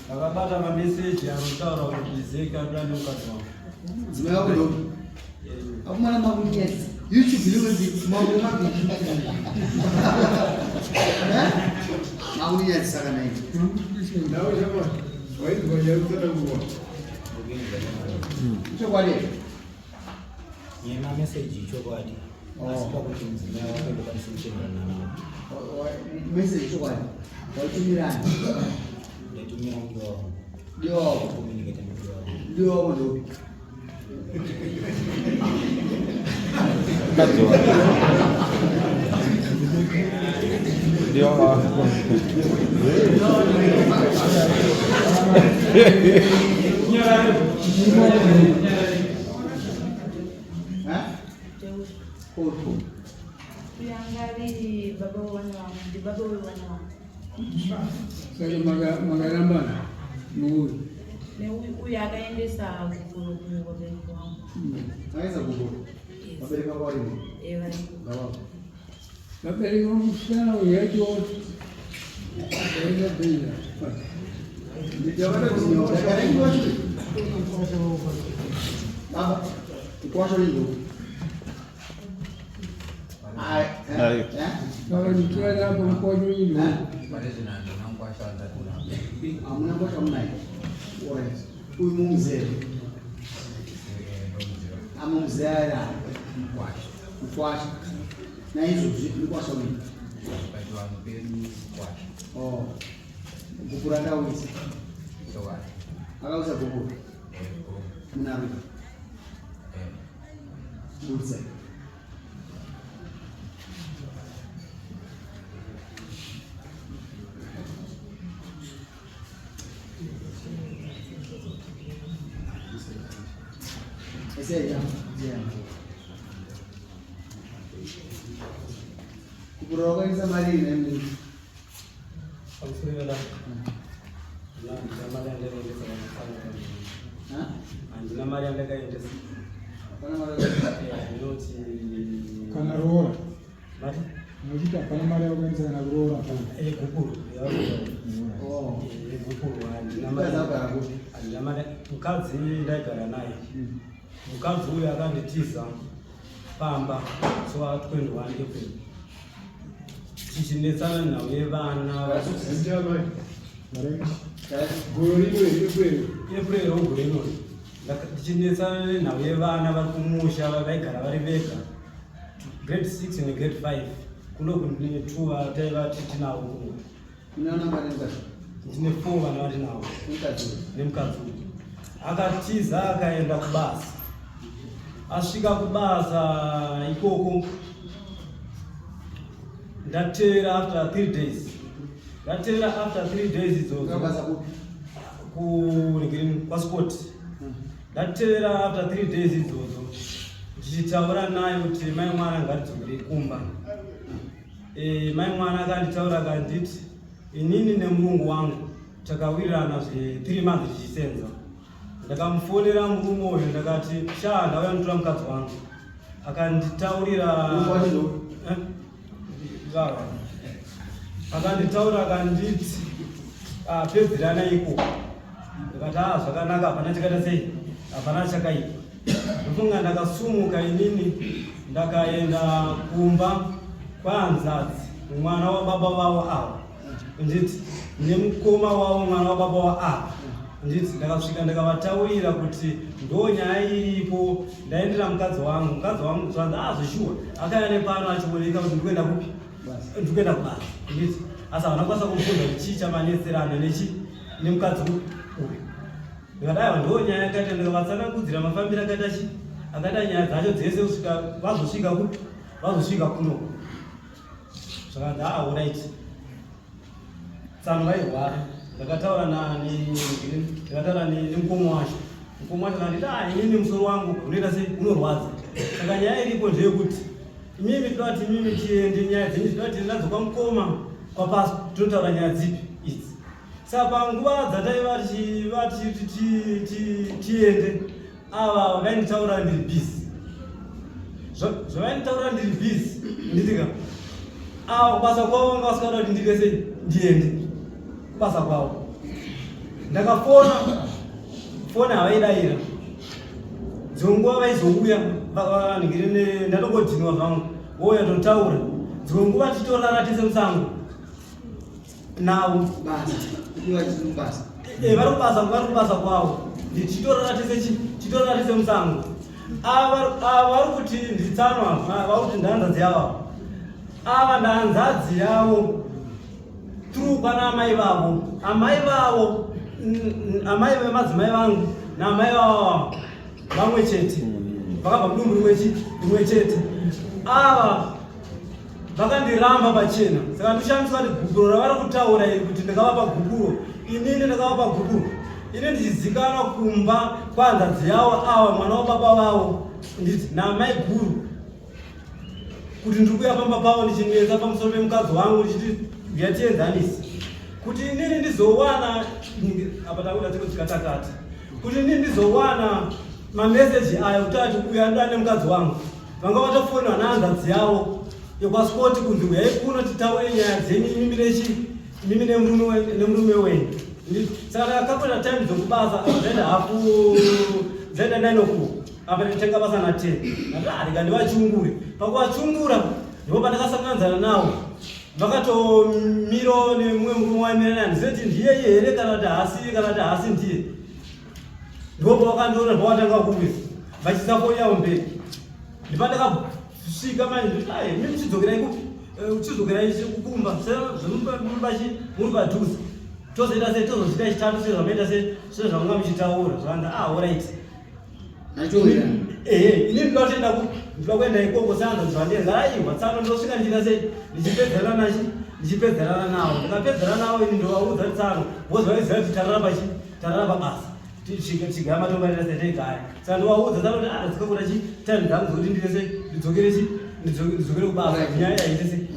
Vakabata mameseji anotaura kuti Zeke anoda nemukadzi wangu. Dzimai wako ndo. Akumana makunyetsa. YouTube rinonzi makumabiki. Eh? Makunyetsa kana ichi. Ndawo chama. Wainzwa nyaya Chokwadi. Yema message ichokwadi. Oh. Asi pakuti mudzimai wake ndokwanisa kutenderana nawo. Message chokwadi. Waitumirani. Ndaitumira mudiwa wangu. Mudiwa wako. Communicate mudiwa wangu. Mudiwa wako ndopi? Mukadzi wako. Mudiwa wako. Saka makarambana nouyu Neuyu akaendesa gupuro kuvabereki vangu. Akaendesa gupuro? Vabereki vako varimo? Eh, varimo. Ngavavo. Vabereki vamusikana uyu yacho aenda bhenya. Baba, mkwasha uyu. Ayo. Saka nditora apo mkwasha uyu. Hamuna mkwasha munaye. Alright. Uyu mumzere. Amumzera. Mkwasha. Naizvozvi mukwasha uyu. Oh. Gupuro akauisa. Akauisa gupuro. Munaruka. Budza. Ese ya. Yeah. Gupuro wakaisa mari ine mimi. Pamusoro handina mari yandakaendesa Ha? handina mari yandakaendesa. Hapana mari yakaendesa. Ndinoti Kana roora. Mati? Muchiti hapana mari yakaendesa kana kuroora hapana. Gupuro. Oh. Gupuro handina Mukadzi mari. agara kupi? Handina mari. Mukadzi ndaigara naye. Mukadzi uyu akanditiza pamba so 21 April. Tichinetsana nhau yevana. April wegore rinori. Tichinetsana nenhau yevana vari kumusha vaigara vari vega. Grade 6 negrade 5 kuno kune 2 vataiva tinawo kuno. Unaona mari mukadzi? Ndine 4 vana vatinawo. Mukadzi uyu. Nemukadzi uyu. Akatiza akaenda kubasa. Asvika kubasa ikoko ndateera after 3 days. Ndateera after 3 days idzodzo. Kubasa kupi? Ku kwaScott. Ndateera after 3 days idzodzo ndichitaura naye kuti mai mwana ngatidzokere kumba. E, mai mwana akanditaura akanditi inini nemurungu wangu takawirirana zve 3 months tichisenza. Ndakamufonera murume uyu ndakati sha ndauya notora mukadzi wangu. Akanditaurira Eh? Baba. Akanditaura akanditi ah, pedzerana ikoko. Ndakati ah, zvakanaka hapana chakaita sei hapana chakaipa. Ndofunga ndakasumuka inini ndakaenda kumba kwahanzadzi mwana wababa vavo ava nditi nemukoma wavo mwana wababa waava nditi ndakasvika ndakavataurira kuti ndo nyaya iripo ndaendera mukadzi wangu mukadzi wangu zvanzi ah zveshuwa akauya nepano achioneka kuti ndikuenda kupi ndikuenda kubasa nditi asi havana kukwanisa kumubvunza kuti chii chamanetserana nechi nemukadzi uyu ndikati aiwa ndo nyaya yakaita ndikavatsanangudzira mafambiro akaita chi akaita nyaya dzacho dzese kusvika vazosvika kupi vazosvika kuno zvakanzi ah alright tsano vairwara ndakataura ndakataura nemukoma wacho mukoma wacho akanditi ah inini musoro wangu unoita sei unorwadza saka nyaya iripo ndeyekuti imimi toda kuti imimi tiende nyaya dzenyu tinoda kuti nadzo kwamukoma kwapasi tinotaura nyaya dzipi idzi saka panguva dzataiva tichivati tiende ava vainditaura ndiri busy zvavainditaura ndiri busy nditika ava kubasa kwavo vanga vasingada kuti ndiite sei ndiende. Kubasa kwavo. Ndakafona foni havaidaira. Dzimwe nguva vaizouya vanhingirine ndatongodhinwa zvangu vouya totaura. Dzimwe nguva titorara tese musango navo. Basa. Eh, vari kubasa vari kubasa kwavo. Ndichitorara tese chi titorara tese musango. Ava vari kuti nditsanwa vari kuti ndahanzadzi yavo. Ava ndahanzadzi yavo. Through kwana amai vavo. Amai vavo amai vemadzimai vangu naamai vavo vamwe chete. Vakabva mudumbu rimwe chete. Ava vakandiramba pachena. Saka ndoshamisa kuti gupuro ravari kutaura iri kuti ndakavapa gupuro. Inini ndakavapa gupuro. Ini ndichizikanwa kumba kwanzadzi yavo ava mwana wababa vavo nditi naamai guru kuti ndiri kuuya pamba pavo ndichinetsa pamusoro pemukadzi wangu ndichiti ngatienzanise kuti inini ndizowana apa takuda tiko tikatakati kuti inini ndizowana mameseji aya kuti ati uyu anoda nemukadzi wangu vanga vatofonera nahanzvadzi yavo yekwaScott kunzi uyai kuno titaure nyaya dzenyu imimi nechi imimi nemurume wenyu. Saka ndakakapota time dzokubasa dzaenda hafu dzaenda 9 o'clock apa nditenga basa na 10 ndati ah rega ndivachungure. Pakuvachungura ndipo pandakasanganidzana navo vakatomiro nemumwe murume waimira naye handizive kuti ndiye here kana kuti haasi kana kuti haasi ndiye. Ndipo pavakandiona pavakatanga kuwisa vachiisa foni yavo mberi. Ndipandakasvika manje nditi ai mimi chidzokerai kupi? Chidzokerai kumba zvemubachi muri padhuze. Tozoita sei tozochita chitatu sezvamaita sei sezvamanga muchitaura zvakanzi ah alright. Ehe, ini ndinoda kutoenda ku ndinoda kuenda ikoko seanza zvandenza aiwa tsano ndosvika ndichiita sei ndichipedzerana nachi ndichipedzerana nawo ndikapedzerana nawo ini ndovaudza tsano because vaiziva kuti tarara pachi tarara pabasa tigaya matombo aita sei taigaya saka ndovaudza tsano kuti ah ndadzika kuda chi time dzangu dzekuti ndiite sei ndidzokere chi ndidzokere kubasa nyaya yaite sei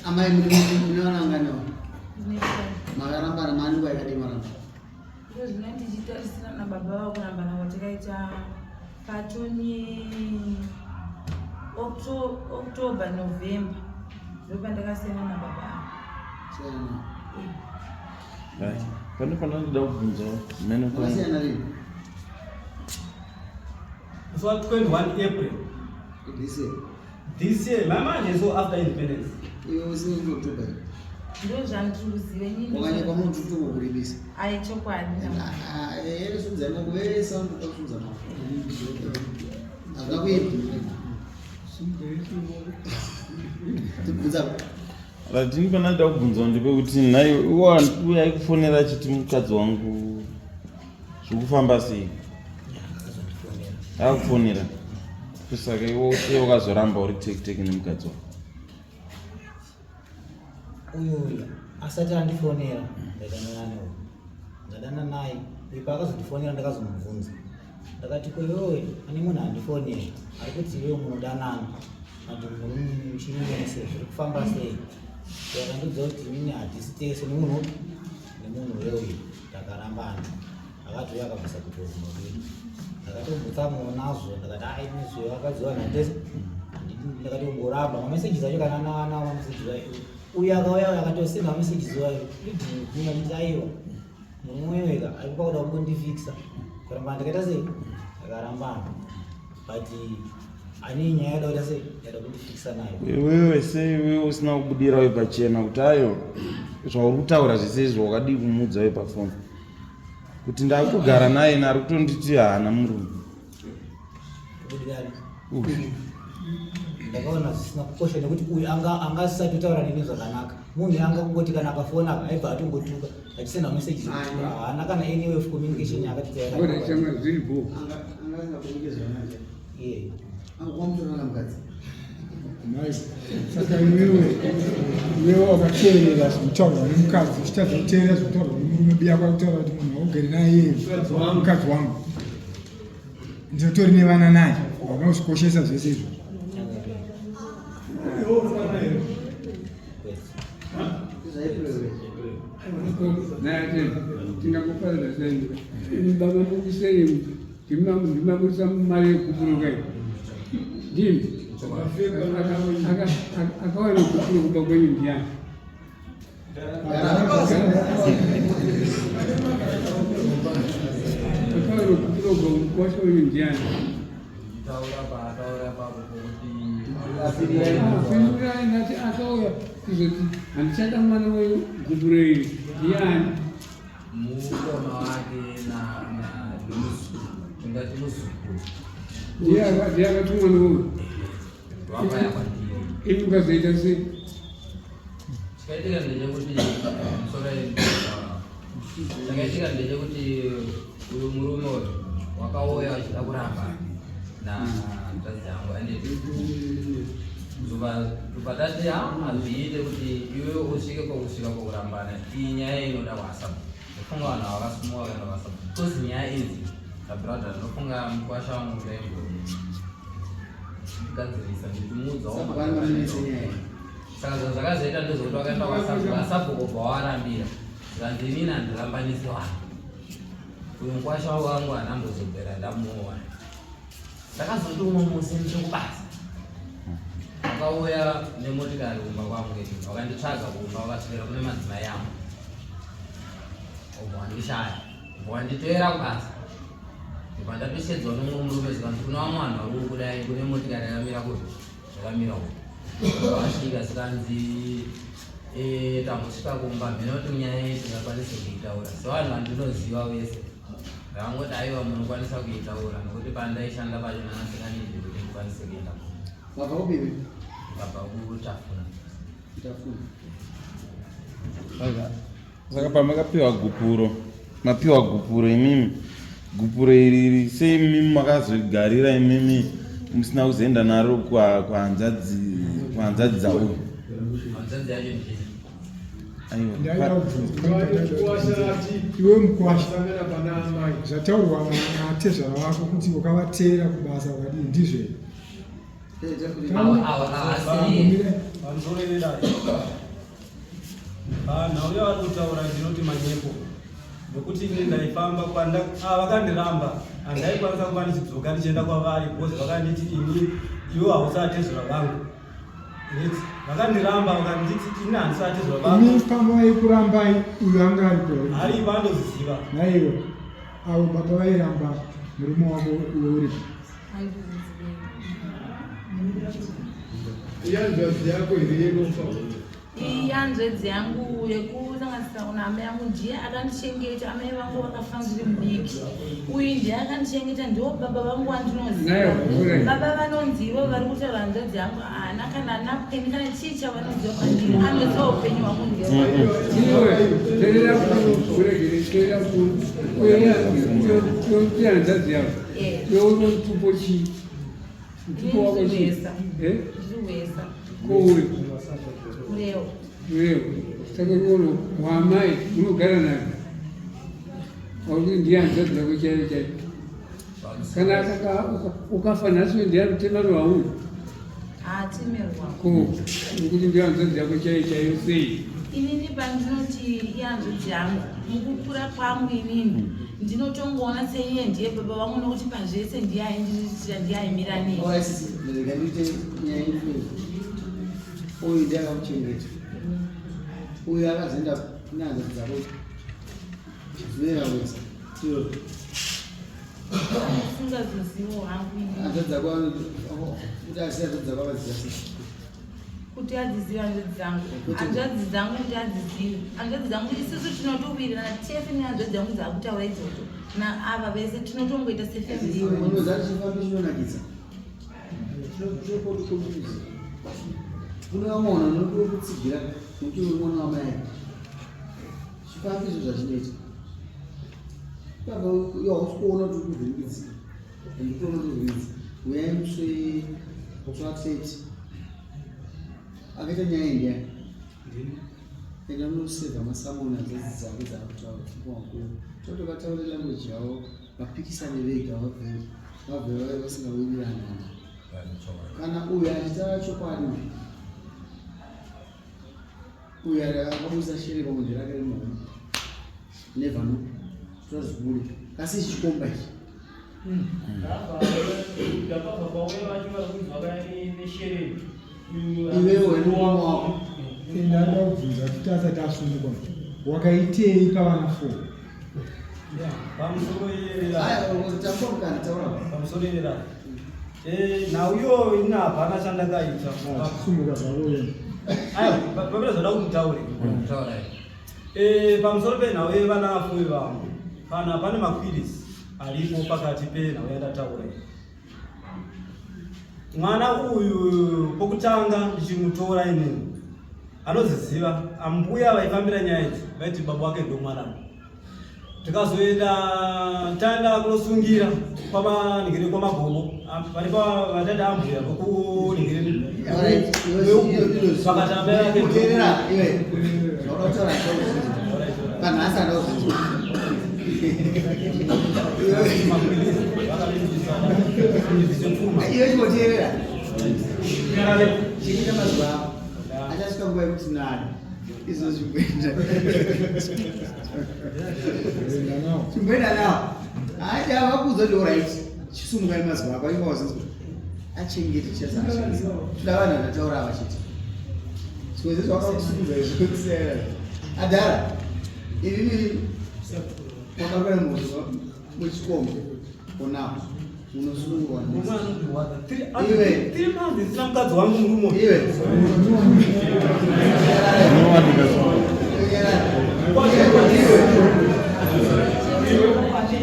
Amai mune vana vangani ava? Makarambana mani nguva yakadii maramba? Iko zvino ndichitarisana nababa vavo kurambana kwatakaita patoni October November ndopandakasiyana nababa avo. Siyana navo. Right. Pane pananoda kubvunza mene kwa Makasiyana rini? Musi wa 21 April This year. this year mamanje so after independence. Iwe usina kuti October. Ndozvandiri kuziva inini. Wakanyekwa munhu kutongokuripisa. Ai chokwadi. Sundza maoko vese vanotoda kusundza maoko. Hazvina kuipa. Tibvunza. Right, ini pananoda kubvunza ndepekuti nhai uyo aikufonera achiti mukadzi wangu zvikufamba sei? Akazondifonera. Akufonera. Saka iwe sei wakazoramba uri teki teki nemukadzi wako? Uyu asati andifonera ndaidanana naye. Ndadana naye uyu paakazondifonera ndakazomubvunza. Ndakati ko iwewe ane munhu andifonera ari kuti iwewe munodanana ati murume muchimuonese zviri kufamba sei? Akandiudza kuti inini hatisi tese nemunhu upi nemunhu wewe takarambana. Akati uya akabvisa gupuro kumba kwedu. Ndakatombotsamwawo nazvo ndakati ai ini zve vakadzi vanhu hatese ndakatongoramba mameseji acho kana anawo mameseji ayo uyu akauya uyu akatosenda mameseji ayo idini achiti aiwa murume uyu eka ari kupa kuda kungondifikisa kurambana ndakaita sei ndakarambana but ane nyaya yada kuita sei yada kundifikisa nayo. Iwewe sei iwewe usina kubudira uyo pachena kuti ayo zvauri kutaura zvese izvi wakadii kumuudza uyo pafoni kuti ndakutogara naye nari kutonditi haana murume. Kubudirani ndakaona zvisina kukosha nekuti uyu anga angasati kutaura neni zvakanaka munhu anga kungoti kana akafona aibva atongotuka achisenda message haana kana any way of communication yakati Ora chama zviri bho. Anga asingakomunike zvakanaka. Yeah. Anga kwamutorana mukadzi. Nhai, saka iwewe iwewe wakateerera zvinotaurwa nemukadzi uchitadza kuteerera zvinotaurwa nemurume biya kwakutaura kuti munhu waugere naye iye mukadzi wangu ndinotori nevana naye waunozvikoshesa zvese izvozvo. Tingakufarira sei baba mukusei ndimabudisa mari yekuburuka iyi ndini akawana gupuro kumba kwenyu ndiani? Ataura kuroga mukwasha uyu ndiani? Taura paataura papo pokuti Pindurai ndati akauya kuzoti handichada mwana wenyu gupuro iri ndiani? Mukoma wake na tingati muzukuru. Ndiye akati mwana uyu. Wakauya kwandiri. Imi mukazoita sei? Chakaitika ndechekuti musoro chakaitika ndechekuti uyu murume uyu wakauya achida kuramba nahanzvadzi yangu anditi tobva tati hazviite kuti iwe usvike kwakusvika kwakurambana, iyi nyaya inoda WhatsApp. Ndofunga vanhu vakasumuka vakaenda WhatsApp because nyaya idzi sabrother, ndofunga mukwasha wangu ndaimbogadzirisa ndichimuudzawo. Saka zvinhu zvakazoita ndezvekuti vakaenda WhatsApp, WhatsApp kubva warambira, zvanzi inini handirambanisi vanhu. Uyu mukwasha wangu handambozobvera ndamuona. Ndakazoti umwe musi ndiri kubasa, vakauya nemotikari kumba kwangu, vakanditsvaga kumba, vakasvikira kune madzimai angu, obva wandishaya, obva wanditeera kubasa. Ndibva ndatoshedzwa nomumwe murume, zikanzi kuna vamwe vanhu vari kudai, kune motikari yakamira kupi, yakamira uku. Vasvika zikanzi tambosvika kumba, mhene kuti nyaya iyi tingakwanise kuitaura sevanhu vandinoziva vese. Ndakangoti aiwa, munokwanisa kuitaura nokuti pandaishanda pacho nanasinganidi kuti ndikwanise kuenda. Wabva kupiwe? Ndabva kuTafuna. Tafuna. Saka pamakapiwa gupuro, mapiwa gupuro imimi, gupuro iri sei imimi makazogarira imimi musina kuzoenda naro kuhanzadzi dzauyu? Hanzvadzi yacho ndini. Aiwa. Iwe mukwasha, zvataurwa natezvara wako kuti wakavateera kubasa wakadii, ndizvo? Pamusoro vedare, nhau yavari kutaura ndinoti manyepo, nokuti ini ndaifamba kwanda vakandiramba, handaikwanisa kuva ndichidzoka ndichienda kwavari because vakanditi ini iwe hausatezvara vangu. Vakandiramba, vakanditi ini handisatezvara vangu. Imi pamavaikurambai, uyu anga aripo here? Aripo, andoziziva. Naiwe avo baba vairamba murume wako uyo uripo? Ihanzvadzi yako here yeropa? Iyi hanzvadzi yangu yekusanganisira una amai yangu, ndiye akandichengeta. Amai vangu vakafa ndiri mudiki. Uyu ndiye akandichengeta, ndiwo baba vangu wandinoziva. Nayo, Baba vanonzi ivo vari kutaura hanzvadzi yangu haana kana napeni kana chii chavanoziva kwandiri. Anoziva upenyu hwangu ndiye. Iwe, teerera kuregere, teerera ku uyo hanzvadzi yako. Iwe uri mutupo chii? Mutupo wako chii? Ndiri Eh? Ndiri Ko uyu? Mureo. Mureo. Saka uno wamai unogara naye wakuti ndiye hanzvadzi yako chaiyo chaiyo? Kana ukafa nhasi, ndiye anotema rwauyu? Haatemerwa. Ko nekuti ndiye hanzvadzi yako chaiyo chaiyo sei? Inini pandinoti ihanzvadzi yangu, mukukura kwangu inini ndinotongoona seiye ndiye baba vangu, nokuti pazvese ndiye aindiriritira, ndiye aimira neni. Rega ndiite nyaya inifei. Uyu ndiye akakuchengeta, uyu akazoenda kune hanzvadzi dzako zvinoera wesa iyo. Singazozivo hangu inini. Hanzvadzi dzako kuti asi hanzvadzi dzako avaziva sei? Kuti adzizive hanzvadzi dzangu? Hanzvadzi dzangu kuti adzizive hanzvadzi dzangu, isusu tinotowirirana tese nehanzvadzi dzangu dzakutaura idzodzo naava vese, tinotongoita sefamily. Unoziva chifambi chinonakidza chinopodukomuzi. Kune vamwe vanhu vanodiwa kutsigira nekuti uri mwana wamai ake. Chifambi izvo zvachinoita baba, iwe hausi kuona kuti uri kuvhiringidzika, andikuona kuti uri uyai musi wa30 akaita nyaya indiani. Enda unosevha masamoni hanzvadzi dzake dzaakutaura wakuru, toti vataure language yavo, vapikisane vega, vabve vabve vasingawirirani. Kana uyu achitaura chokwadi, uyu akabusa shere pamwe rake remuhombe, never know, torazvibude kasi ichi chikomba ichi. Ndakabva pauya vacho vari kunzi vakaya neshereni. Iwewe nemwana wako. Ndada kubvunza kuti asati asungwa wakaitei pavana four? Pamusoro pamusoro yerera eh, nhau iyoyo ini hapana chandakaita. Sumuka zvako wena. Aiwa, papera zvada kuti mutaure. Eh, pamusoro penhau yevana four vangu pana pane makwirisi aripo pakati penhau yandataura iyi. Mwana uyu pokutanga ndichimutora inini anoziziva ambuya vaifambira nyaya idzi vaiti baba wake ndo mwana tikazoenda taenda kunosungira kwamaningiri kwamagomo vari vatati ambuya vokuningiri vakati amai vake Iwe chimboteerera. Chikuita mazuva ako. Achasvika nguva yekuti nani. Izvo zvimboenda. Chimboenda nawo. Hayi vakuudza kuti alright. Chisumukai mazuva ako inga wazinzwa. Achengete chichazaa. Toda vanhu vanotaura ava chete. Zvimwe zvezvo vakakusumudza izvo kusiyana. Adhara. Inini wakakwira muzwa muchikombo onapo unosungwa iwe ndisina mukadzi wangu murume iwe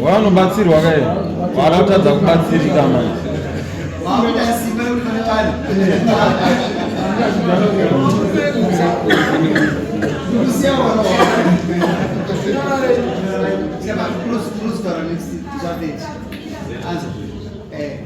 Wanobatsirwa kai vanotadza kubatsirika manje. Wakuita simba rekuti pane vanhu. Kusiya wana wa. Close, close, next. Anza. Eh,